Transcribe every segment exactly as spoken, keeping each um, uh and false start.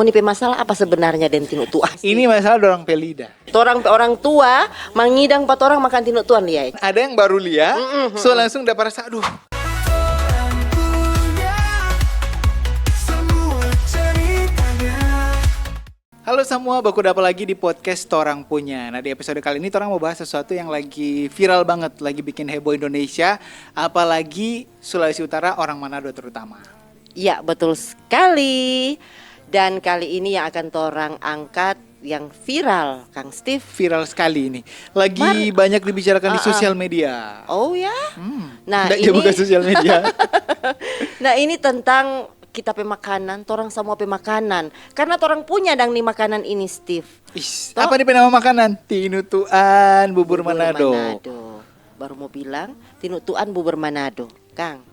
Ngoni pe masalah apa sebenarnya deng tinutuan? Ini masalah dorang pe lidah. Torang pe orang tua mangidang pa torang makan tinutuan, lia. Ada yang baru lia, so langsung dapa rasa, aduh. Halo semua, baku dapa lagi di podcast Torang Punya. Nah, di episode kali ini torang mau bahas sesuatu yang lagi viral banget, lagi bikin heboh Indonesia, apalagi Sulawesi Utara, orang Manado terutama. Ya, betul sekali. Dan kali ini yang akan torang angkat yang viral, Kang Steve. Viral sekali ini. Lagi banyak dibicarakan di sosial media. Oh ya? Nah, Nggak, dia ini bukan sosial media. Nah, ini tentang kita pe makanan, torang samua pe makanan. Karena torang punya dang ni makanan ini, Steve. Is, apa nih nama makanan? Tinutuan bubur Manado. Manado. Baru mau bilang, tinutuan bubur Manado, Kang.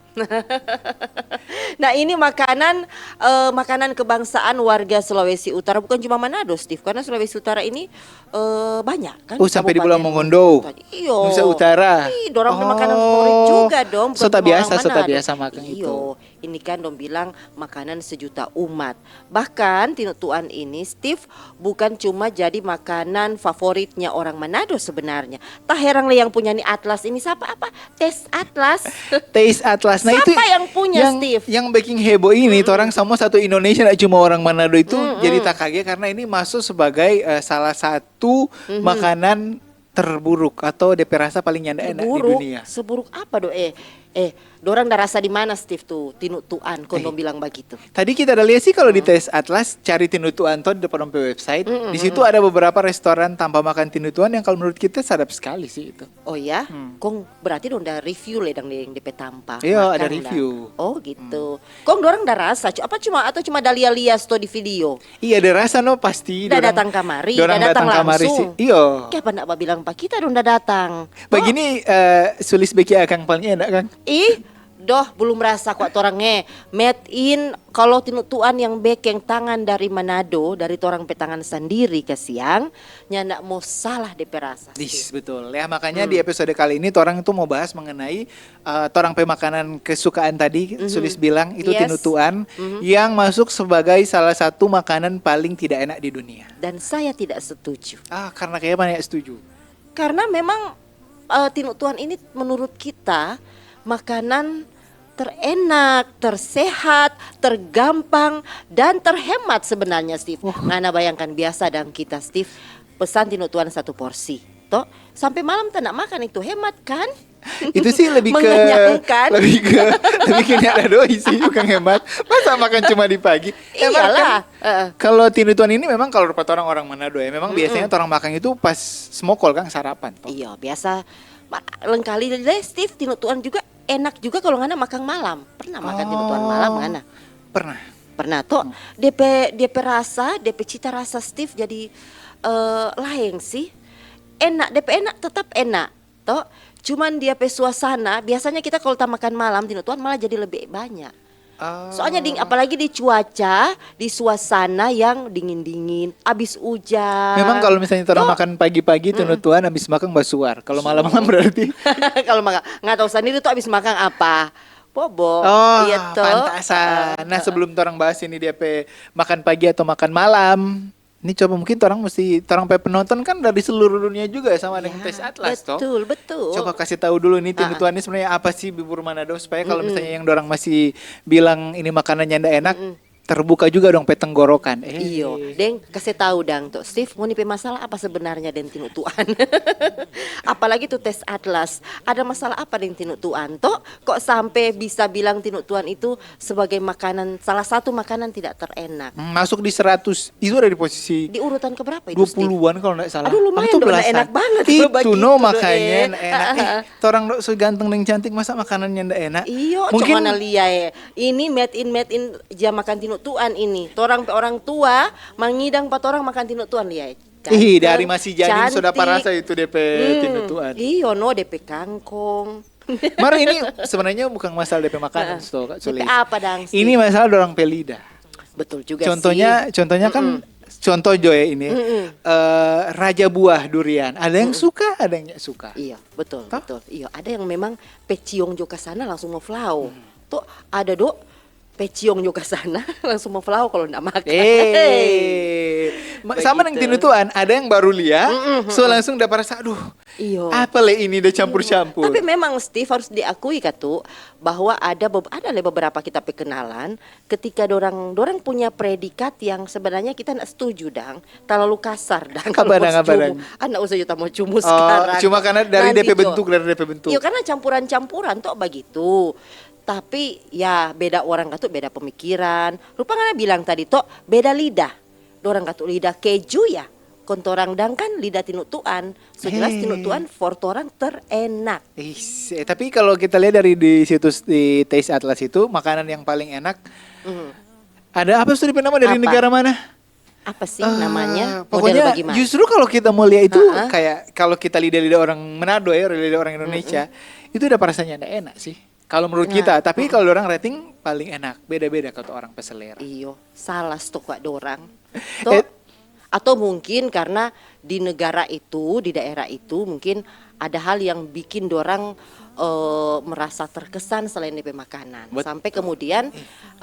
Nah, ini makanan, eh, makanan kebangsaan warga Sulawesi Utara, bukan cuma Manado, Steve, karena Sulawesi Utara ini, eh, banyak kan. Oh, sampai di Pulau Kabupaten Mongondo. Iyo. Nusa Utara. Ih, dorang pe makanan favorit juga dong, bukan Sota cuma biasa, orang sota Manado. Biasa makan itu. Iyo, ini kan dong bilang makanan sejuta umat. Bahkan tinutuan ini, Steve, bukan cuma jadi makanan favoritnya orang Manado sebenarnya. Tak heran le yang punya ni atlas ini, siapa apa? Taste Atlas. Taste Atlas. Nah, itu Siapa yang punya, yang, Steve? Yang bikin heboh ini, orang semua satu Indonesia, nggak cuma orang Manado itu jadi tak kaget karena ini masuk sebagai eh, salah satu makanan terburuk atau depe rasa paling nyanda enak di Buruk, dunia. Seburuk apa do? Eh, eh, dorang da rasa di mana, Steve, tu tinutuan, kong dong bilang bagitu? Tadi kita ada lihat sih kalau di Taste Atlas, cari tinutuan to di depan pe website. Di situ ada beberapa restoran tanpa makan tinutuan yang kalau menurut kita sadap sekali sih itu. Oh ya, kong berarti dong da review le dang deng depe tampa. Iya, ada Makan review. Dang. Oh gitu. Kong dorang da rasa, cu- apa cuma atau cuma da lia-lia sto di video? Iya, ada rasa no pasti. Da datang kamari, dorang da datang kamari langsung. Sih. Iyo. Kenapa ndak bilang pa kita dong da datang? Begini eh, sulis beki akang paling enak kan? Ih, doh belum rasa kwa torang eh. Made in, kalau tinutuan yang bekeng tangan dari Manado, dari torang pe tangan sandiri kasiang, nyanda mo salah depe rasa. Dis, betul. Ya, makanya di episode kali ini torang itu mau bahas mengenai eh, torang pe makanan kesukaan tadi, Sulis bilang itu Yes. tinutuan yang masuk sebagai salah satu makanan paling tidak enak di dunia. Dan saya tidak setuju. Ah, karena kayak mana ya setuju? Karena memang eh, tinutuan ini menurut kita makanan terenak, tersehat, tergampang, dan terhemat sebenarnya, Steve. Ngana bayangkan biasa dang kita, Steve, pesan tinutuan satu porsi, toh sampai malam tak nak makan itu, hemat kan? Itu sih lebih ke Mengenyangkan. Lebih ke lebih ke ada doi sih, bukan hemat. Masa makan cuma di pagi? Hemat Iyalah. Kan? Heeh. Kalau tinutuan ini memang kalau rupa orang orang Manado ya, memang biasanya orang makan itu pas smokol kan, sarapan toh. Iya, biasa. Mak- Lengkali deh, Steve, tinutuan juga enak juga kalau ngana makan malam. Pernah makan tinutuan malam ngana? Pernah. Pernah toh. Depe depe rasa, depe cita rasa, Steve, jadi eh, laeng sih. Enak, depe enak tetap enak toh. Cuman dia pe suasana, biasanya kita kalau tak makan malam tinutuan malah jadi lebih banyak. Ah. Soalnya ding, apalagi di cuaca, di suasana yang dingin-dingin, abis hujan. Memang kalau misalnya orang Toh, makan pagi-pagi tinutuan, habis makan basuar. Kalau malam-malam berarti Kalau makan, nggak tahu sendiri tuh abis makan apa. Bobo. Oh, Iya toh. Pantasan. Nah, sebelum orang bahas ini dia pe makan pagi atau makan malam, ini coba mungkin orang mesti orang pe penonton kan dari seluruh dunia juga sama dengan Taste Atlas toh. Betul, betul. Coba kasih tahu dulu nih tinutuan ini sebenarnya apa sih bubur Manado, supaya kalau misalnya yang orang masih bilang ini makanannya ndak enak, terbuka juga dong pe tenggorokan. Eh. Iyo, deng kasih tahu dang toh, Steve, ngoni pe masalah apa sebenarnya deng tinutuan? Apalagi tuh Taste Atlas, ada masalah apa deng tinutuan toh? Kok sampai bisa bilang tinutuan itu sebagai makanan, salah satu makanan tidak terenak? Hmm, masuk di seratus, itu ada di posisi Di urutan keberapa itu, dua Steve? puluhan kalau nggak salah. Aduh, lumayan Atau dong, belasan. Enak banget. Itu Begitu no dong, makanya eh. Nda enak. Eh, orang dok so ganteng deng cantik, masa makanannya ndak enak? Iyo, Mungkin cuma na lia eh. Ini made in, made in, ja makan tinutuan ini. Torang pe orang tua mangidang pa torang makan tinutuan, lia eh. Ih, Ganteng, dari masih jadi sudah cantik. Parasa itu depe Hmm, tinutuan. Iyo no, depe kangkong. Mar, ini sebenarnya bukan masalah depe makanan, so, Kak Depe Sulis. apa dang, Steve? Ini masalah orang pe lidah. Betul juga Contohnya, sih. Contohnya kan, contoh jo ya ini, eh, raja buah durian. Ada yang suka, ada yang nggak suka. Iya, betul, Toh? Betul. Iya, ada yang memang peciong jo ka sana langsung mau flau. Tuh ada do pe ciong jo ka sana, langsung mo flao kalu nda makan. Eh, ma- sama deng Begitu. tinutuan, ada yang baru lia, so langsung dapa rasa, aduh, Iyo. apa le ini da campur-campur? Tapi memang, Steve, harus diakui katu bahwa ada be- ada le beberapa kita pe kenalan, ketika dorang dorang punya predikat yang sebenarnya kita ndak setuju, dang, terlalu kasar, dang. Apa, dang, apa, dang? Ah, ndak usah jo ta mo cumu Oh, sekarang. cuma karena dari Nanti D P jo. bentuk, dari D P bentuk. Iyo, karena campuran-campuran to begitu. Tapi ya beda orang katu, beda pemikiran. Rupa ngana bilang tadi to, beda lidah. Dorang katu lidah keju ya. Kong torang dang kan lidah tinutuan. So jelas Hei. Tinutuan for torang terenak. Ih, eh, tapi kalau kita lihat dari di situs di Taste Atlas itu, makanan yang paling enak, ada apa sih depe nama, dari Apa? negara mana? Apa sih Eh, namanya? Model Pokoknya bagaimana? justru kalau kita mau lihat itu Ha-ha. kayak kalau kita lidah-lidah orang Manado ya, lidah orang Indonesia, itu udah rasanya ndak enak sih. Kalau menurut Nah. kita, tapi kalau orang rating paling enak, beda-beda kata orang pe selera. Iyo, salah stok kwa dorang. Eh. To, atau mungkin karena di negara itu, di daerah itu mungkin ada hal yang bikin dorang eh, merasa terkesan selain depe makanan. Bet- Sampai kemudian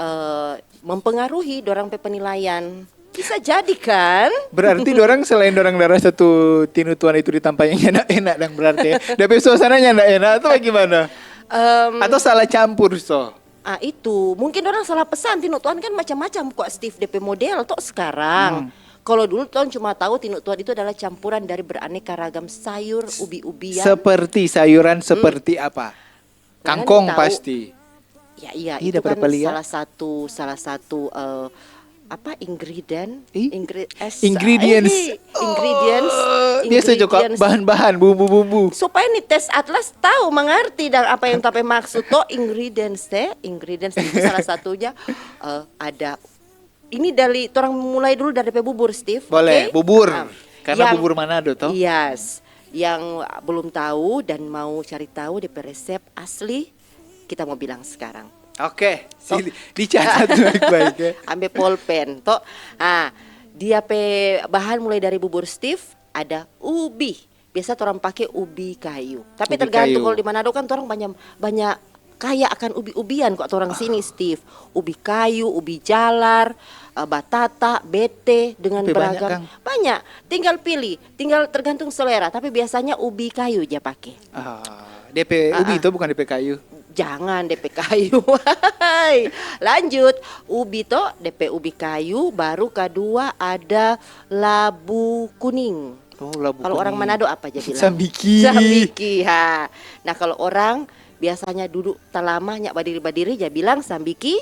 eh, mempengaruhi dorang pe penilaian. Bisa jadi kan? Berarti dorang selain dorang da rasa tu tinutuan itu di tampa yang enak-enak dang berarti ya. Tapi suasananya ndak enak atau bagaimana? Em, Atau salah campur so? Ah, itu. Mungkin orang salah pesan. Tinutuan kan macam-macam kwa, Steve, depe model to sekarang. Kalau dulu tong cuma tahu tinutuan itu adalah campuran dari beraneka ragam sayur, ubi-ubian. Seperti sayuran seperti apa? Jangan Kangkong tahu. Pasti. Ya, iya, Ih, itu dapur kan pelia. Salah satu, salah satu eh, apa, ingredient, Ih, ingre- eh, ingredients. eh, ingredients, Biasa juga ingredients. Bahan-bahan, bumbu-bumbu. Supaya ni Taste Atlas tahu, mengerti dan apa yang ta pe maksud to, ingredients te, ingredients itu salah satunya eh, ada. Ini dari torang mulai dulu dari pe bubur, Steve. Boleh, Oke? bubur. Ah, Karena yang- bubur Manado toh. Yes, yang belum tahu dan mau cari tahu depe resep asli, kita mau bilang sekarang. Oke, si- dicatat baik-baik ya. Ambe polpen to. Ah, dia pe bahan mulai dari bubur, Steve, ada ubi. Biasa torang pake ubi kayu. Tapi Ubi tergantung, kayu. Kalau di Manado kan torang banyak banyak kaya akan ubi-ubian kwa torang sini, Steve. Ubi kayu, ubi jalar, eh, batata, bete dengan Tapi banyak, beragam. Kang. Banyak. Tinggal pilih, tinggal tergantung selera. Tapi biasanya ubi kayu ja pake. Ah, depe ubi itu bukan depe kayu. Jangan depe kayu. Hai. Lanjut, ubi to, depe ubi kayu, baru kadua ada labu kuning. Oh, labu Kalau orang kuning. Manado apa ja bilang? Sambiki. Sambiki, ha. Nah, kalau orang biasanya duduk talamanya badiri-badiri, ja bilang sambiki.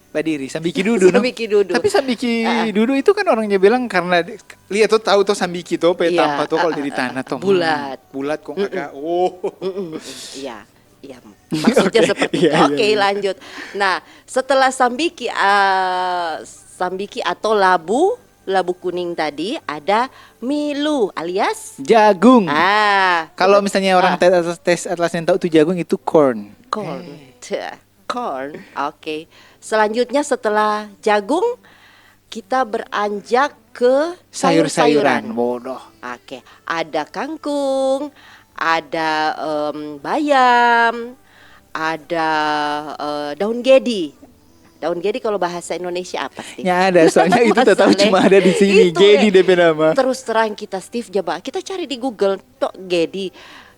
Badiri, sambiki dudu, no? Sambiki dudu. Tapi sambiki Ah, ah. dudu itu kan orangnya bilang karena di- lihat tuh, tahu tuh sambiki tuh, pe Iya, tampa tuh kalau ah, di ah, tanah ah, tuh. bulat. Hmm, bulat kok agak. Oh. Mm-mm, mm-mm. Iya, iya. Maksudnya Oke, seperti iya, itu. iya, Oke, iya. Lanjut. Nah, setelah sambiki, ah, sambiki atau labu, labu kuning tadi, ada milu alias Jagung. Ah, Kalau misalnya orang tes, tes atlas yang tahu tuh jagung itu corn. Corn. Tuh, corn. Oke. Selanjutnya setelah jagung, kita beranjak ke Sayur-sayuran. sayur-sayuran. Bodoh. Oke, ada kangkung, ada em, bayam, ada eh, daun gedi. Daun gedi kalau bahasa Indonesia apa sih? Ya ada, soalnya itu tetap Masalah. Cuma ada di sini. Itu, Gedi eh. depe nama. Terus terang kita, Steve, coba kita cari di Google tok gedi.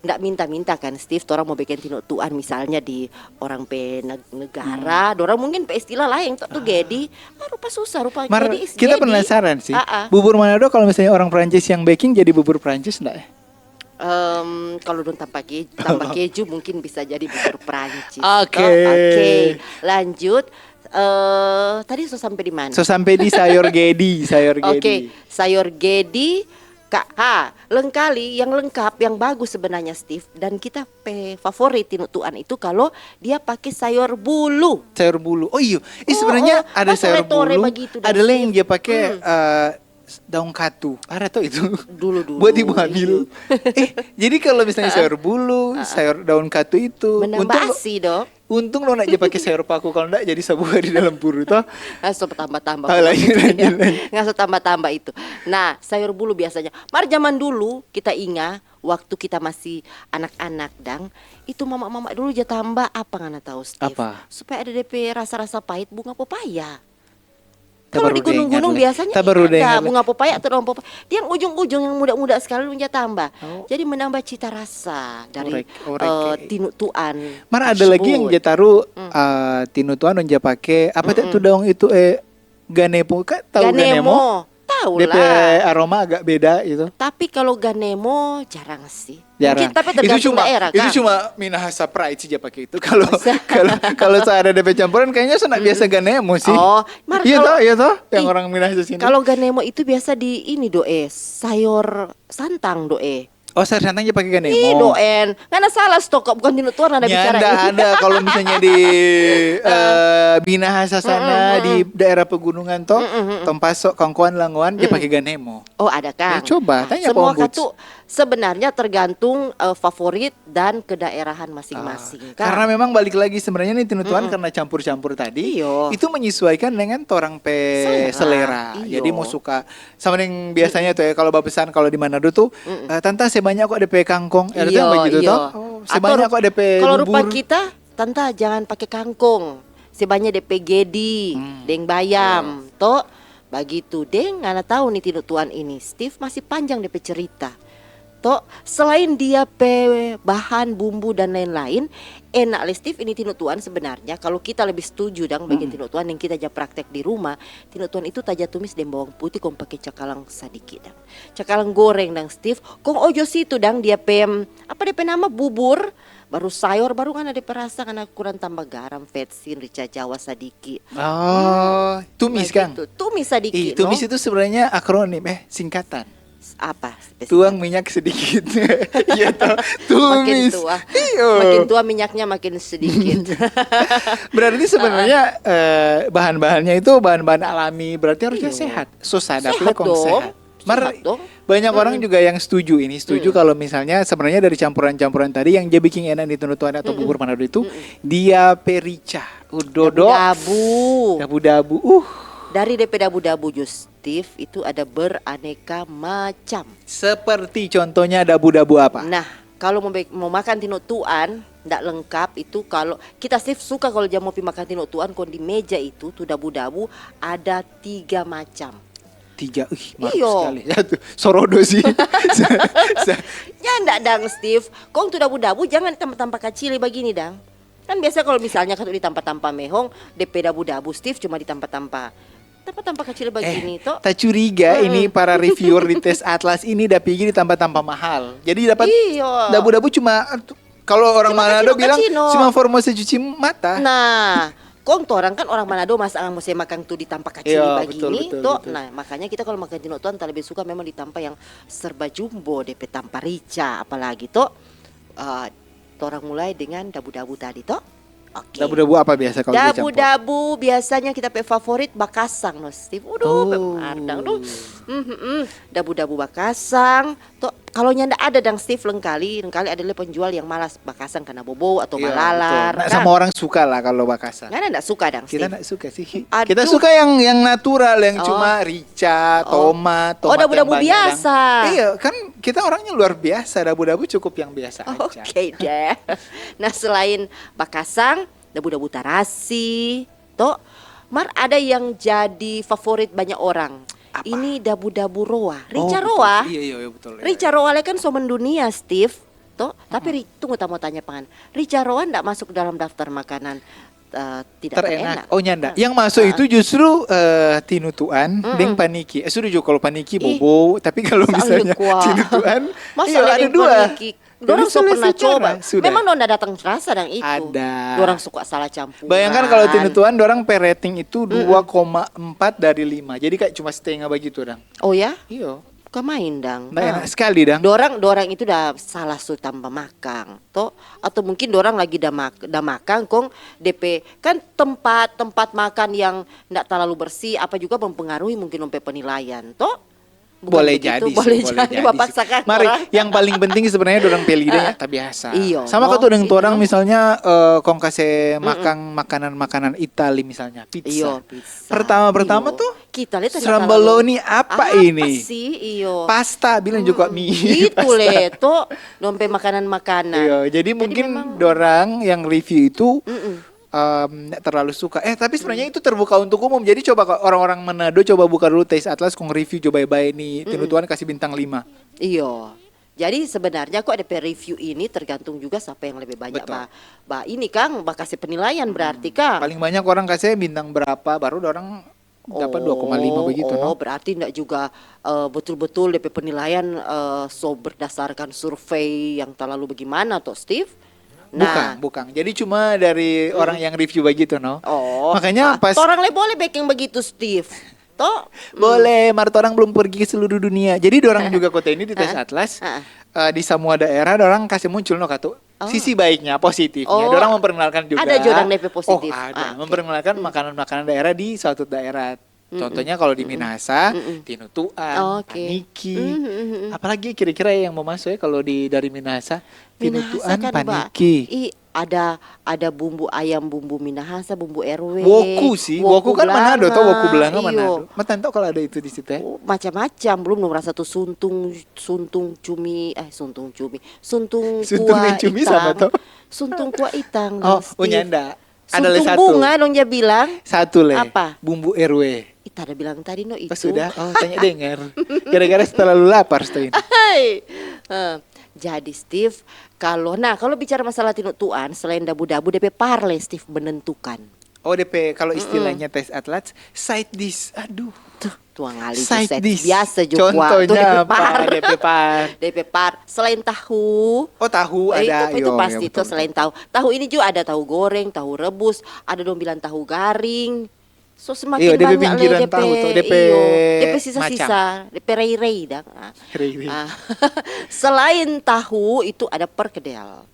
Ndak minta-minta kan, Steve, torang mau bikin tinutuan misalnya di orang pe neg- negara, dorang mungkin pe istilah lain tok tuh gedi. Ah, rupa susah, rupa Mar, gedi is kita gedi. penasaran sih. Ah, ah. Bubur Manado kalau misalnya orang Prancis yang biking jadi bubur Prancis enggak ya? Em, kalau dong tambah ke- tambah keju mungkin bisa jadi bubur Prancis. Oke. Toh? Oke. Lanjut. Eh, tadi so sampai di mana? So sampai di sayur gedi, sayur Oke, gedi. Sayur gedi. Kak, ha, lengkali yang lengkap, yang bagus sebenarnya, Steve, dan kita pe favorit tinutuan itu kalau dia pakai sayur bulu. Sayur bulu. Oh iya, ih, Oh, sebenarnya oh, ada pas sayur tore-tore bulu, begitu deh, ada lagi yang Steve. Dia pakai eh, daun katu. Ada to itu? Dulu-dulu. Buat ibu hamil. Eh, jadi kalau misalnya sayur bulu, sayur daun katu itu, Menambah untung lo, asi dong. untung lo nggak pake sayur paku, kalau nggak jadi sabuah di dalam puru toh. Nggak usah tambah-tambah. Ah, lanjut, Pokoknya lanjut, lanjut. Nggak usah tambah-tambah itu. Nah, sayur bulu biasanya. Mar zaman dulu kita ingat waktu kita masih anak-anak dang, itu mama-mama dulu ja tambah apa ngana tahu, Steve? Apa? Supaya ada depe rasa-rasa pahit bunga pepaya. Ta Kalau baru di gunung-gunung dengar, biasanya ta baru ada dengar. Bunga pepaya atau daun pepaya. Dia yang ujung-ujung yang muda-muda sekali dong ja tambah. Oh. Jadi menambah cita rasa dari Korek, korek, eh, eh. tinutuan. Mar ada lagi yang Tersebut. ja taru, eh, tinutuan dong ja pake apa teh tu daun itu, eh, ganemo, ka tahu ganemo? Ganemo. Tahu Depe lah. aroma agak beda gitu. Tapi kalau ganemo jarang sih. Jarang. Mungkin, tapi Itu tergantung cuma, daerah itu kan. Cuma Minahasa Pride sih ja pake itu. Kalau kalau kalau saya ada depe campuran, kayaknya saya nggak biasa ganemo sih. Oh, mar Iya kalau toh, iya toh, yang ih, orang Minahasa sini. Kalau ganemo itu biasa di ini doe, sayur santang doe. Oh, sayur santang ja pake ganemo. Ih, doen. Ngana salah stok, bukan tinutuan ada bicara Nyanda ini. Ada kalau misalnya di eh, Minahasa sana, di daerah pegunungan toh, Tompaso, Kangkoan, Langoan, ja pake ganemo. Oh, ada kan? Ya, coba, Nah, tanya semua Pak Ombuds. Katu sebenarnya tergantung eh, favorit dan kedaerahan masing-masing. Kan? Karena memang balik lagi sebenarnya nih tinutuan karena campur-campur tadi, Iyo. Itu menyesuaikan dengan torang pe Selera. selera. Iyo. Jadi mau suka sama yang biasanya tuh ya, kalau bapesan kalau di Manado tuh, eh, tanta sebanyak kok depe kangkong, eh, Iyo, begitu iyo. toh? Atau Sebanyak kok depe kalau rupa bubur. Kita, tanta jangan pakai kangkong, sebanyak depe gedi, Hmm, deng bayam, iya. Toh? Bagitu, deng ngana tahu nih tinutuan ini, Steve masih panjang depe cerita. Toh, selain dia pe bahan bumbu dan lain-lain, enak le Steve ini tinutuan sebenarnya. Kalau kita lebih setuju dang bagian tinutuan yang kita ja praktek di rumah, tinutuan itu taja tumis deng bawang putih kong pake cakalang sadiki dang. Cakalang goreng dang Steve, kong ojo situ dang dia pe, apa dia pe nama, bubur, baru sayor, baru ngana depe rasa, ngana kurang tambah garam, vetsin, rica jawa sadiki. Oh, tumis kan? Bagitu. Tumis sadiki, Ih, tumis no? Itu sebenarnya akronim, eh, singkatan. Apa? Tuang minyak sedikit. Iya toh, Makin tumis. Tua. Iyo. Makin tua minyaknya makin sedikit. Berarti sebenarnya eh, bahan-bahannya itu bahan-bahan alami, berarti harusnya sehat. Susah dapet kong Dong. Sehat. Mar, Sehat dong. Banyak orang juga yang setuju ini, setuju kalau misalnya sebenarnya dari campuran-campuran tadi yang dia bikin enak di tinutuan atau bubur Manado itu, dia pe rica, udodok, Dabu-dabu. Dabu-dabu. Uh. Dari depe dabu-dabu, Steve, itu ada beraneka macam. Seperti contohnya dabu-dabu apa? Nah, kalau mau, be- mau makan tinutuan, ndak lengkap itu kalau kita Steve suka kalau ja mo pi makan tinutuan, kong di meja itu tu dabu-dabu ada tiga macam. Tiga, ih, maruk Iyo. Sekali. Ya tuh, sorodo sih. Sa- sa- Ya ndak dang, Steve. Kong tu dabu-dabu jangan tampa-tampa kacili bagini dang. Kan biasa kalau misalnya katu di tampa-tampa mehong, depe dabu-dabu Steve cuma di tampa-tampa. Tampa-tampa kacili bagini Eh, toh. Ta curiga ini para reviewer di Tes Atlas ini da pigi di tampa-tampa mahal. Jadi dapat Iyo. Dabu-dabu cuma kalau orang Cuma Manado kacino, bilang kacino. Cuma formosa cuci mata. Nah, kong torang kan orang Manado masa mo se makang tu di tampa kacili Iya, bagini betul, betul, toh. Betul. Nah, makanya kita kalau makan tinutuan ta lebih suka memang di tampa yang serba jumbo, depe tampa rica apalagi toh. Eh, torang mulai dengan dabu-dabu tadi toh. Oke. Dabu-dabu apa biasa kalau dia campur? Dabu-dabu biasanya kita pe favorit bakasang no Steve. Udah, Oh. Bang Ardang. Duh. Mhm, mhm. Dabu-dabu bakasang. Toh, kalau nyanda ada dang Steve lengkali, lengkali ada le penjual yang malas bakasang karena bobo atau Iya, malalar. Betul. Nah, Kan? Sama orang suka lah kalau bakasang. Ngana ndak suka dang Kita Steve. Nggak suka sih. Aduh. Kita suka yang yang natural, yang Oh. Cuma rica, Oh. tomat, Oh, tomat dabu-dabu yang banyak, biasa. Iya, kan kita orangnya luar biasa, dabu-dabu cukup yang biasa aja. Oke deh. Nah, selain bakasang, dabu-dabu tarasi, toh, mar ada yang jadi favorit banyak orang. Apa? Ini dabu-dabu roa. Oh, Rica betul. roa. Iya, iya, iya, betul, iya. Rica roa le kan so mendunia, Steve. Toh, tapi ri- tunggu, ta mo tanya pangan. Rica roa ndak masuk dalam daftar makanan eh, tidak terenak. Oh, nyanda. Yang masuk itu justru eh, tinutuan deng paniki. Eh, sudah juga kalau paniki bobo, tapi kalau misalnya tinutuan, Masa iya, ada dua. Dorang so pernah coba. Sudah. Memang dong datang rasa dang itu. Ada. Dorang suka salah campur. Bayangkan kalau tinutuan, dorang pe rating itu dua koma empat dari lima. Jadi kayak cuma setengah begitu dang. Oh ya? Iyo. Bukan main dang. Nah, enak sekali dang. Dorang, dorang itu dah salah su tambah makang, toh? Atau mungkin dorang lagi dah, mak, dah makang, kong depe kan tempat, tempat makan yang ndak terlalu bersih, apa juga mempengaruhi mungkin dong pe penilaian, toh? Bukan Boleh begitu, jadi sih, boleh boleh jadi jadi sih. Dipaksakan Mari, orang. Yang paling penting sebenarnya dorang pe lidah ya tabiasa. Iyo, Sama no? katu deng torang Mm-mm. Misalnya eh, kong kase makan makanan-makanan Itali misalnya, pizza. Iyo, pizza. Pertama-pertama Iyo. tuh, Kita le tadi stramboloni apa apa ini? Sih, iyo. Pasta, bilang juga mie. Itu Pasta. Le, to, dong pe makanan-makanan. Iya, jadi mungkin memang dorang yang review itu Mm-mm. em, nggak terlalu suka. Eh, tapi sebenarnya itu terbuka untuk umum. Jadi coba kok orang-orang Manado coba buka dulu Taste Atlas, kong review coba bae-bae nih. Tinutuan kasih bintang lima. Iyo. Jadi sebenarnya kok ada pe review ini tergantung juga siapa yang lebih banyak Betul. ba, ba ini kang, ba kasih penilaian berarti kang. Paling banyak orang kasih bintang berapa, baru orang dapat dua koma lima Oh, begitu, oh, no? Berarti ndak juga eh, betul-betul depe penilaian eh, so berdasarkan survei yang terlalu bagaimana toh, Steve? Bukan, bukan. Jadi cuma dari orang yang review begitu, no? Oh, Makanya ah, pas orang le boleh beking begitu, Steve. Toh? Boleh, mar torang belum pergi ke seluruh dunia. Jadi dorang juga kota ini di Taste Atlas, Ah. eh, di semua daerah dorang kasih muncul no katu. Sisi baiknya, positifnya, Oh, dorang memperkenalkan juga. ada juga dang depe Oh, positif. ada. Ah, oke. Memperkenalkan makanan-makanan daerah di suatu daerah. Contohnya kalau di Minahasa, tinutuan, Oke. paniki. Mm, mm, mm, mm. Apalagi kira-kira yang mau masuk ya kalau di dari Minahasa, Minahasa tinutuan, kan, Mbak. Paniki. I, ada ada bumbu ayam, bumbu Minahasa, bumbu R W. Woku sih, woku kan Manado toh, woku belanga Iyo. Manado. Mau tau kalau ada itu di situ ya? Oh, macam-macam, belum nomor satu suntung, suntung cumi, eh suntung cumi, suntung Suntung kuah deng cumi sama itang. Toh? Suntung kuah itang. Oh, Steve. Unyanda. Ada le Suntung satu. Bunga dong dia bilang. Satu le. Apa? Bumbu R W. Ih, ada bilang tadi no itu. Pas sudah, oh tanya dengar. Gara-gara terlalu lapar setelah ini. Hai. Eh, jadi Steve, kalau nah kalau bicara masalah tinutuan, selain dabu-dabu, depe par le Steve menentukan. Oh, depe kalau istilahnya Taste Atlas, side dish. Aduh. Tuh, tuang kali Side set dish. Biasa jo kuah. Tuh, Contohnya depe apa? par. Depe par. Depe par. Selain tahu, Oh, tahu eh, ada. itu, itu Yo, pasti ya, itu betul, selain tahu. Tahu ini juga ada tahu goreng, tahu rebus, ada dong bilang tahu garing. So semakin Iyo, depe banyak le pinggiran depe, tahu tuh, depe iyo, depe macam. Sisa-sisa, depe rei-rei dang. Ah. Rei-rei. Ah. Selain tahu itu ada perkedel.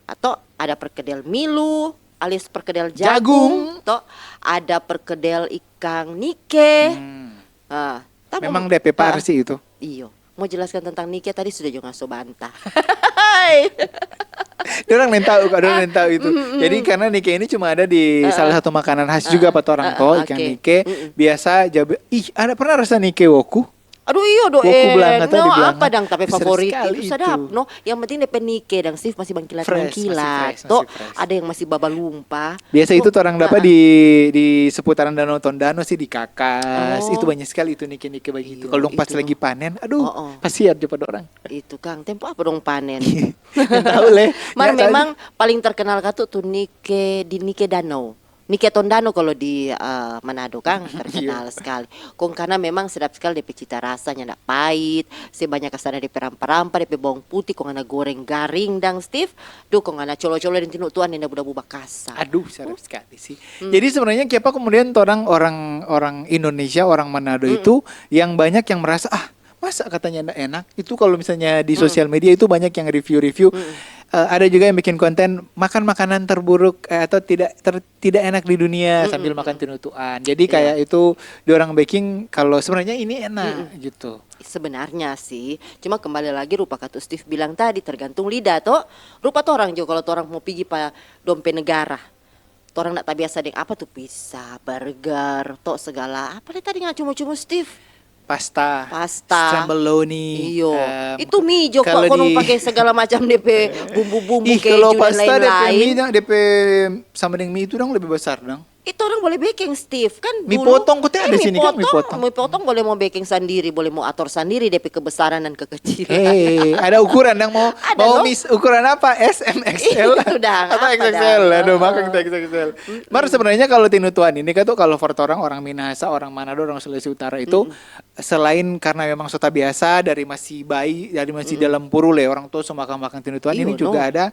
Atau ada perkedel milu, alias perkedel Jagung. jagung, toh ada perkedel ikang nike. Hmm. Ah, ta Memang mau- depe par ah, sih itu. Iyo, mau jelaskan tentang nike tadi sudah juga so banta. Dorang neng tahu kok, dorang neng tahu itu. Jadi karena nike ini cuma ada di salah satu makanan khas juga pa torang Ah, toh, ah, ikan oke. nike. Biasa jabe, ih ada pernah rasa nike woku? Aduh iyo do Woku eh, belanga tadi no belanga. Apa dang tapi Sedap favorit sekali itu sadap itu. No. Yang penting depe nike dang Steve masih mengkilat Fresh, masih mengkilat fresh, masih toh. fresh. Ada yang masih babalumpa. Biasa itu Tuh, orang dapat di di seputaran Danau Tondano sih di Kakas. Oh. Itu banyak sekali itu nike-nike begitu. Iyo, Kalau dong pas itu. Lagi panen, aduh, Oh, oh. Kasihan jo pa dorang. Itu kang, tempo apa dong panen? Nggak tahu le. Mar Nggak tahu. Memang paling terkenal katu tu nike di Nike Danau. Nike Tondano kalau di eh, Manado kang terkenal sekali. Kong karena memang sedap sekali depe cita rasa nyanda pahit, se banyak kasana depe rampa-rampa, depe bawang putih, kong ana goreng garing dang Steve, duh kong ana colo-colo deng tinutuan deng dabu-dabu bakasa. Aduh, sedap sekali sih. Jadi sebenarnya kiapa kemudian orang orang orang Indonesia, orang Manado itu yang banyak yang merasa ah masa katanya ndak enak itu kalau misalnya di sosial media itu banyak yang review-review. Eh, ada juga yang bikin konten makan makanan terburuk eh, atau tidak ter- tidak enak di dunia sambil makan tinutuan. Jadi kayak itu diorang baking kalau sebenarnya ini enak gitu. Sebenarnya sih, cuma kembali lagi rupa katu Steve bilang tadi tergantung lidah toh. Rupa torang jo kalau torang mo pigi pa dong pe negara. Torang ndak tabiasa deng apa tu pizza, burger, toh segala apa le tadi ngana cumu-cumu Steve? Pasta, Pasta. Stramboloni. Iyo. Em, Itu mie jo kalau kok kono di- pake segala macam depe bumbu-bumbu Ih, keju kalau dan pasta depe lain-lain. mie depe sama dengan mie itu dong lebih besar dong. Itu orang boleh baking Steve kan Mie dulu. Potong, kok ada Eh, sini kan mie potong? Mie potong boleh mau baking sendiri, boleh mau ator sendiri depe kebesaran dan kekecilan. Eh, ada ukuran yang mau Ada mau dong. mis ukuran apa? S, M, X L Itu dah, atau apa X X L? dah? Aduh, makan kita X X L. Mar sebenarnya kalau tinutuan ini kan tuh kalau for orang orang Minahasa, orang Manado, orang Sulawesi Utara itu selain karena memang so tabiasa dari masih bayi, dari masih dalam puru le orang tua so makan-makan tinutuan ini Iyo, juga no. ada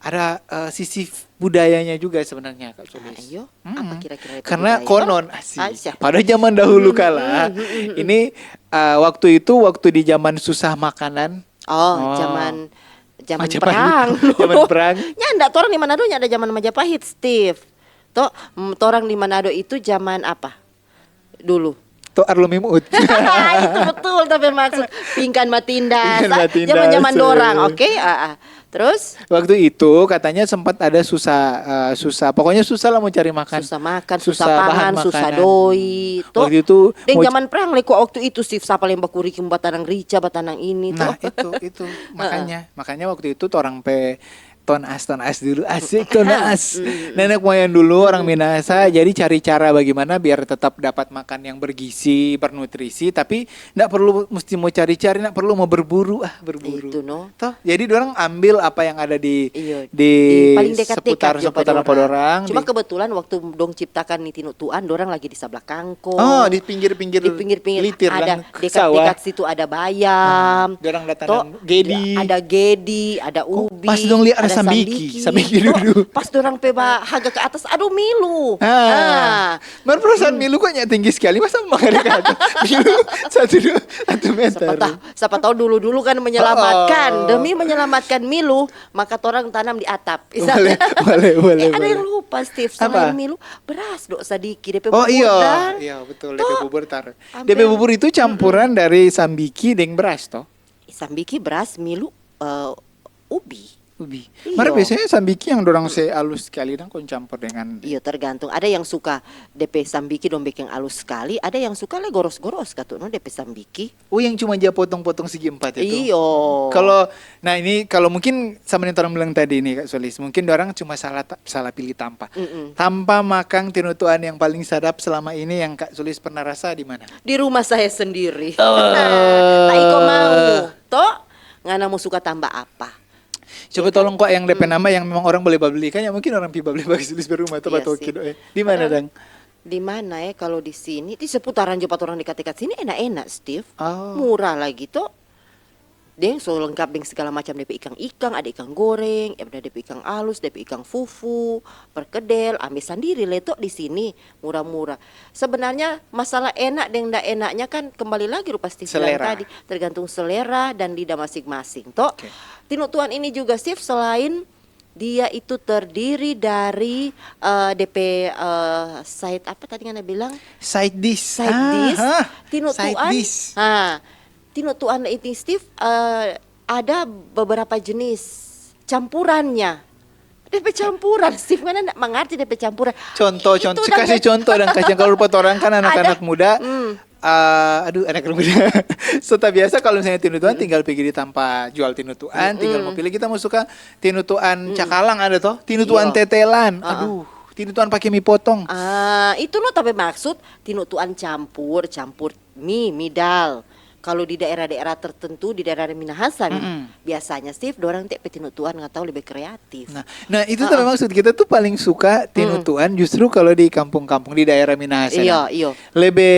ada eh, sisi budayanya juga sebenarnya Kak Sulis. Ayo, Mm-mm. apa kira-kira itu Karena budaya? konon Ah, asik. siap. Pada zaman dahulu kala, ini eh, waktu itu waktu di zaman susah makanan, Oh, Oh. zaman zaman Majapahit. perang. Zaman perang. Nyanda, torang di Manado nyanda zaman Majapahit, Steve. Toh, mm, torang di Manado itu zaman apa? Dulu. To arlo mimut. Itu betul, tapi maksud pingkan matindas. Pingkan matindas, Zaman-zaman eh. Dorang, oke? Ah, ah. Terus? Waktu itu katanya sempat ada susah, eh, susah, pokoknya susah lah mau cari makan. Susah makan, susah, Susah bahan pangan, susah makanan. Doi. To. Waktu itu Deng mau- zaman perang leko waktu itu, Steve, sapa leng bakuri kong batanang rica, batanang ini, Nah, to. itu itu makanya makanya waktu itu torang pe ton as ton as dulu, asik ton as. Nenek moyang dulu orang Minahasa, jadi cari cara bagaimana biar tetap dapat makan yang bergizi, bernutrisi, tapi ndak perlu mesti mau cari-cari, ndak perlu mau berburu, ah, berburu. Itu, no. Toh, jadi orang ambil apa yang ada di Iyo, di, di paling dekat-dekat seputar jo pa seputar apa dorang. dorang. Cuma Di- kebetulan waktu dong ciptakan ni Tinu Tuan, dorang lagi di sabla kangkong. Oh, di pinggir-pinggir Di pinggir-pinggir litir ada dan dekat-dekat sawah. Situ ada bayam. Dorang datang To, dan gedi. Ada gedi, ada ubi, Pas dong lihat ada sambiki. Sambiki. Sambiki To, dulu. Pas dorang pe ba haga ke atas, aduh milu. Ah. Ah. Mar perasaan milu kok nya tinggi sekali, masa makan dekat milu satu dua satu meter. Siapa tahu, siapa tahu dulu-dulu kan menyelamatkan. Oh. Demi menyelamatkan milu, maka torang tanam di atap. Boleh, boleh, boleh, Eh, ada boleh. yang lupa, Steve. Apa? Selain milu, beras do sadiki. Depe Oh bubur iya, dang. Iya betul. Toh, Depe bubur tar. ampe- Depe bubur itu campuran dari sambiki deng beras toh. Sambiki, beras, milu, eh, ubi. Ubi. Iyo. Mar biasanya sambiki yang dorang se alus sekali dang kong campur dengan. Iyo, tergantung. Ada yang suka depe sambiki dong bikin alus sekali, ada yang suka le goros-goros katu no depe sambiki. Oh, yang cuma dia potong-potong segi empat itu. Iyo. Kalau nah ini kalau mungkin sama yang orang bilang tadi nih Kak Solis, mungkin orang cuma salah ta- salah pilih tampa. Tampa makang tinutuan yang paling sadap selama ini yang Kak Solis pernah rasa di mana? Di rumah saya sendiri. Oh. Tak iko mau. Toh, ngana mau suka tambah apa? Coba tolong kok yang depe nama yang memang orang boleh babeli kan ya mungkin orang pi babeli bagi Solis berumah atau Iya batoki sih. do, eh. Di mana dang? Di mana ya kalau di sini? Di seputaran jo pa torang dekat-dekat sini enak-enak, Steve. Oh. Murah lagi toh. Deng so lengkap deng segala macam depe ikang-ikang, ada ikang goreng, ada depe ikang alus, depe ikang fufu, perkedel, ambe sandiri le toh di sini murah-murah. Sebenarnya masalah enak deng nda enaknya kan kembali lagi rupa Steve bilang Selera. Tadi, tergantung selera dan lidah masing-masing toh. Oke. Tinutuan ini juga Steve selain dia itu terdiri dari eh, depe eh, side apa tadi ngana bilang? Side dish. Side dish, Ah, hah? tinutuan. Side dish. Ha, tinutuan itu Steve eh, ada beberapa jenis campurannya. Depe campuran, Steve, ngana ndak mengerti depe campuran. Contoh, Itu contoh, dang kasih jadi- contoh dang kasih kalau buat orang kan anak-anak Ada- muda. Hmm. Ah, aduh anak muda. Sota biasa kalau misalnya tinutuan tinggal pergi di tampa jual tinutuan, tinggal mau pilih kita mau suka tinutuan cakalang ada toh, tinutuan Iya. tetelan. Aduh, tinutuan pakai mie potong. Ah, itu no tapi maksud tinutuan campur, campur mie, midal. Kalau di daerah-daerah tertentu, di daerah Minahasa, biasanya Steve, dorang te pe tinutuan nggak tahu lebih kreatif. Nah, nah itu tapi maksud kita tuh paling suka tinutuan justru kalau di kampung-kampung di daerah Minahasa. Iya, Nah. iya. Lebih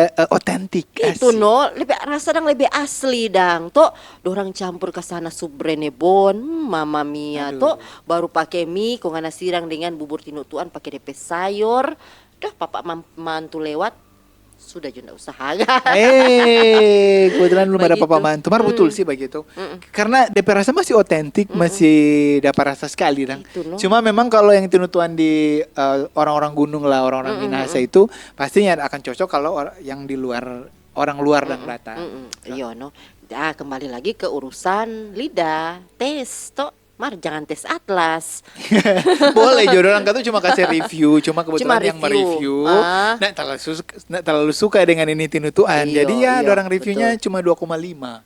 eh, otentik. Itu Asik. no, lebih rasa dang lebih asli dang. Toh, dorang campur ke sana sup brenebon, hmm, mama mia. Toh, baru pake mie, kong ngana sirang dengan bubur tinutuan pake depe sayor. Dah, papa mam- mantu lewat, sudah jo nda usah haga. Eh, kebetulan belum ada Begitu. papa mantu. Mar betul sih begitu. Karena depe rasa masih otentik, masih dapat rasa sekali dang. Itu, no. Cuma memang kalau yang tinutuan di eh, orang-orang gunung lah, orang-orang Minahasa itu pastinya akan cocok kalau or- yang di luar orang luar dan datang. Mm-mm. Iyo, no. Ah, kembali lagi ke urusan lidah, tes toh. Mar, jangan tes atlas. Boleh jo, orang kata cuma kasih review, cuma kebetulan Cuma yang review. mereview, Ah. nggak terlalu suka, nggak terlalu suka dengan ini tinutuan. Iyo, Jadi ya, iyo, orang reviewnya betul. Cuma dua koma lima.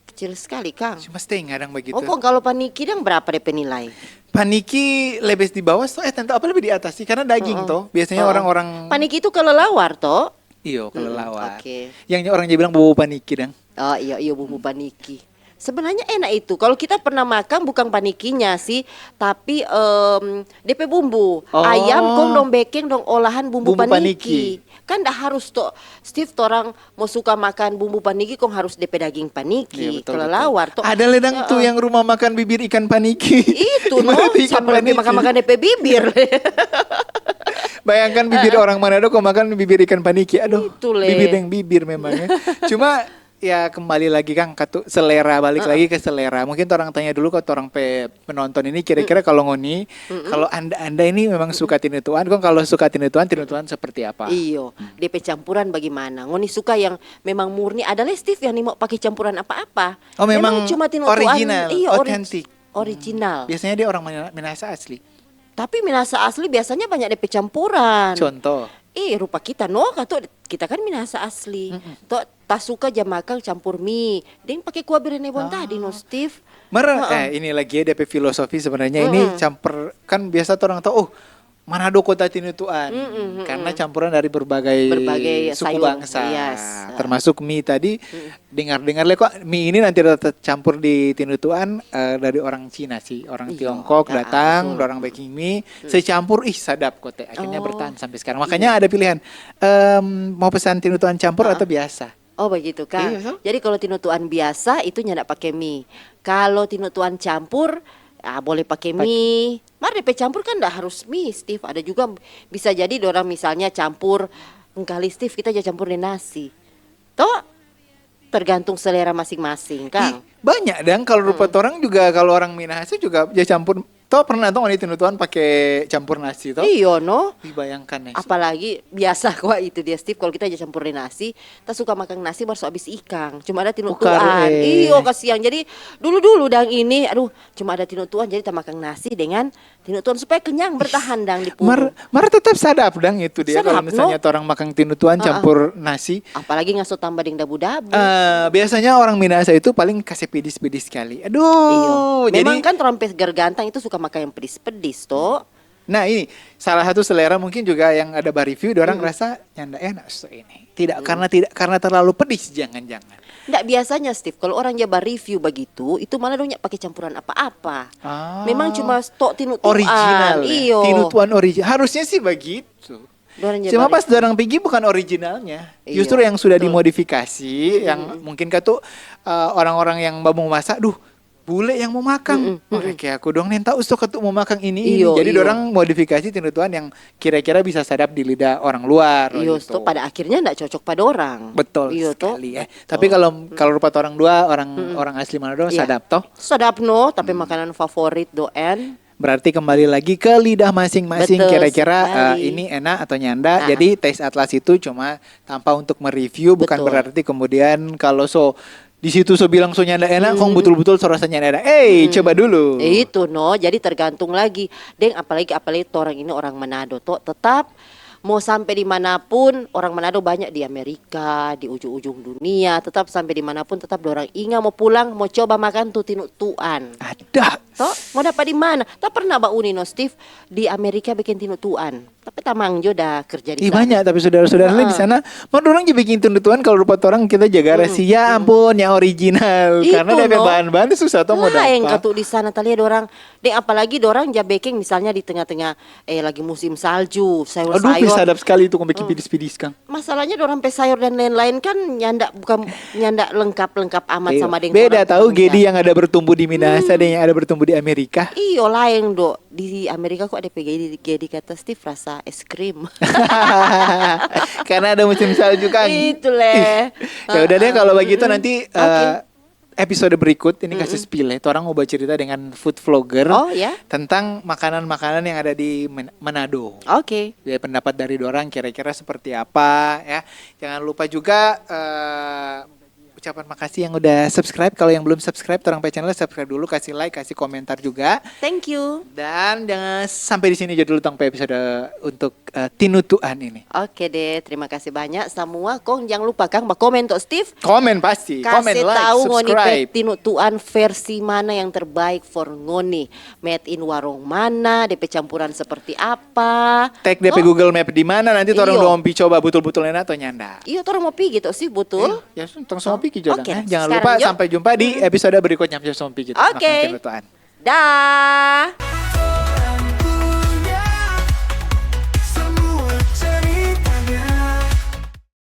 Kecil sekali, Kang. Cuma setengah dang begitu. Oh, kong kalau paniki dang berapa depe nilai? Paniki lebih di bawah toh, eh tante apa lebih di atas sih? Karena daging toh. Biasanya orang-orang Paniki itu kelelawar toh? Iyo kelelawar. Oke. Yang orang dia bilang bau paniki dang. Oh, iya, iya, bumbu paniki. Sebenarnya enak itu. Kalau kita pernah makan bukan panikinya sih, tapi em, depe bumbu. Oh. Ayam kong dong bekeng dong olahan bumbu, Bumbu paniki. Paniki. Kan ndak harus toh, Steve, torang mau suka makan bumbu paniki kong harus depe daging paniki. Iya, betul, Kelelawar betul. toh. Ada ledang tuh yang rumah makan bibir ikan paniki. Itu Di mana no, ikan siapa lebih paniki? Makan-makan depe bibir. Bayangkan bibir orang Manado kok makan bibir ikan paniki. Aduh, Itu, Le. Bibir deng bibir memang ya. Cuma Ya, kembali lagi, Kang, katu selera, balik lagi ke selera. Mungkin torang tanya dulu ke torang pe penonton ini, kira-kira kalau ngoni, kalau anda-anda ini memang suka tinutuan, kong kalau suka tinutuan, tinutuan seperti apa? Iyo, depe campuran bagimana? Ngoni suka yang memang murni, ada lei, Steve, yang nimau pake campuran apa-apa. Oh, memang cuma tinutuan, original, iyo, ori- otentik. Original. Biasanya dia orang Mina-, Minahasa asli. Tapi Minahasa asli biasanya banyak depe campuran. Contoh. Eh, rupa kita no, katu kita kan Minahasa asli. To, ta suka ja makang campur mi. Deng pake kuah birenebon tadi no, Steve. Mar, eh, ini lagi ya, depe filosofi sebenarnya ini campur, kan biasa torang tau, oh, Manado kota tinutuan. Karena campuran dari berbagai, Berbagai suku sayur, bangsa. Yes. Termasuk mi tadi, dengar-dengar le kok mi ini nanti ada tercampur di tinutuan, eh, dari orang Cina sih, orang Iyo, Tiongkok ah, datang, betul. Orang bikin mi, secampur, ih, sadap kote. Akhirnya Oh. Bertahan sampai sekarang. Makanya ada pilihan, em, mau pesan tinutuan campur atau biasa? Oh, begitu, Kang. Iya, so. Jadi kalau tinutuan biasa itu nyanda pake mi. Kalau tinutuan campur, ah, boleh pake mi. Mar depe campur kan ndak harus mi, Steve. Ada juga bisa jadi dorang misalnya campur, engkali, Steve, kita ja campur deng nasi. To, tergantung selera masing-masing, Kang. Ih, banyak dang, kalau rupa torang juga, kalau orang Minahasa juga ja campur. To, pernah to ngoni tinutuan pake campur nasi to? Iyo no. Ih, bayangkan nih. Apalagi biasa kwa itu dia, Steve, kalau kita ja campur deng nasi, ta suka makang nasi mar so abis ikang, cuma ada tinutuan. Bukar, eh. Iyo, kasiang. Jadi dulu-dulu dang ini, aduh, cuma ada tinutuan, jadi ta makang nasi dengan tinutuan supaya kenyang, bertahan dang di puru. Mar, mar tetap sadap dang itu dia kalau Sadap, misalnya no? Torang makang tinutuan campur nasi. Apalagi ngaso tamba deng dabu-dabu. Eh, biasanya orang Minahasa itu paling kasih pedis-pedis sekali. Aduh, Iyo. jadi Memang kan torang pe gergantang itu suka makang yang pedis-pedis to. Nah, ini salah satu selera mungkin juga yang ada ba-review, orang rasa nyanda enak so ini. Tidak karena tidak karena terlalu pedis, jangan-jangan. Ndak, biasanya, Steve, kalau orang ja ba-review bagitu, itu malah dong nya pake campuran apa-apa. Ah. Memang cuma stok tinutuan. Original ya? Iyo. Tinutuan original. Harusnya sih begitu. Dorang ja Cuma ba-review. Pas dorang pigi bukan originalnya. Iyo, Justru yang sudah betul. Dimodifikasi, yang mungkin katu, eh, orang-orang yang mau masak, duh, bule yang mau makang. Mm-mm, Oh, kayak aku dong, nih tahu stok katu mau makang ini, ini. Iyo, Jadi iyo. Dorang modifikasi tinutuan yang kira-kira bisa sadap di lidah orang luar. Iyo, Gitu. to, pada akhirnya ndak cocok pa dorang. Betul Iyo, to. sekali ya. Tapi kalau kalau rupa orang dua, orang orang asli Manado, Iya. Sadap toh. Sadap no, tapi makanan favorit doen. Berarti kembali lagi ke lidah masing-masing, Betul kira-kira, sekali. Eh, ini enak atau nyanda. Ah. Jadi Taste Atlas itu cuma tanpa untuk mereview, bukan Betul. Berarti kemudian kalau so di situ so bilang so nyanda enak, kong betul-betul so rasa nyanda enak. Eh, coba dulu. Itu no, jadi tergantung lagi. Deng, apalagi apalagi torang ini orang Manado to, tetap mau sampai di manapun, orang Manado banyak di Amerika, di ujung-ujung dunia, tetap sampai di manapun, tetap dorang inga mau pulang, mau coba makan tu tinutuan. Ada. To, mau dapat di mana? Ta pernah ba uni no, Steve, di Amerika bikin tinutuan. Tapi tamang jo da kerja di Ih, sana. Banyak tapi saudara-saudara di sana, mar dorang juga bikin tinutuan kalau rupa orang kita jaga rahasia, ya ampun, yang original. Itu Karena depe no. Bahan-bahan itu susah toh mau Laeng dapat. Katu di sana, ta lia dorang. Deng, apalagi dorang ja bekeng misalnya di tengah-tengah, eh, lagi musim salju, Aduh, sayur-sayur. Sadap sekali itu kong bikin pidis-pidis, Kang. Masalahnya dorang pe sayur dan lain-lain kan nyanda, bukan nyanda lengkap-lengkap amat Iya. sama deng Beda torang tahu Indonesia. Gedi yang ada bertumbuh di Minahasa dan yang ada bertumbuh di Amerika. Iyo, laeng do. Di Amerika kok depe gedi, gedi kata Steve rasa es krim. Karena ada musim salju, Kang. Itu le. Ya udah deh, kalau begitu nanti, Oke. Eh, episode berikut ini kasih spill ya. Torang mau bercerita dengan food vlogger Oh, ya? Tentang makanan-makanan yang ada di Men- Manado. Oke. Ya, pendapat dari dorang kira-kira seperti apa ya. Jangan lupa juga, eh, ucapan makasih yang udah subscribe. Kalau yang belum subscribe, torang pe channel, subscribe dulu, kasih like, kasih komentar juga. Thank you. Dan jangan sampai di sini aja dulu tong pe episode untuk, eh, tinutuan ini. Oke deh, terima kasih banyak semua. Kong jangan lupa, Kang, ba komen to, Steve. Komen pasti, komen, Kasih like, tahu ngoni pe subscribe. Tinutuan versi mana yang terbaik for ngoni. Made in warung mana, depe campuran seperti apa. Tag depe No? Google Map di mana, nanti torang Iyo. Dong pi coba butul-butul enak atau nyanda. Iyo, torang mau pigi to, Steve, butul? Eh, ya, tong so pigi jo Oke, dong, eh. Jangan sekarang lupa jo. Sampai jumpa di episode berikutnya. Nyam so pigi. Oke. Makan tinutuan. Dah.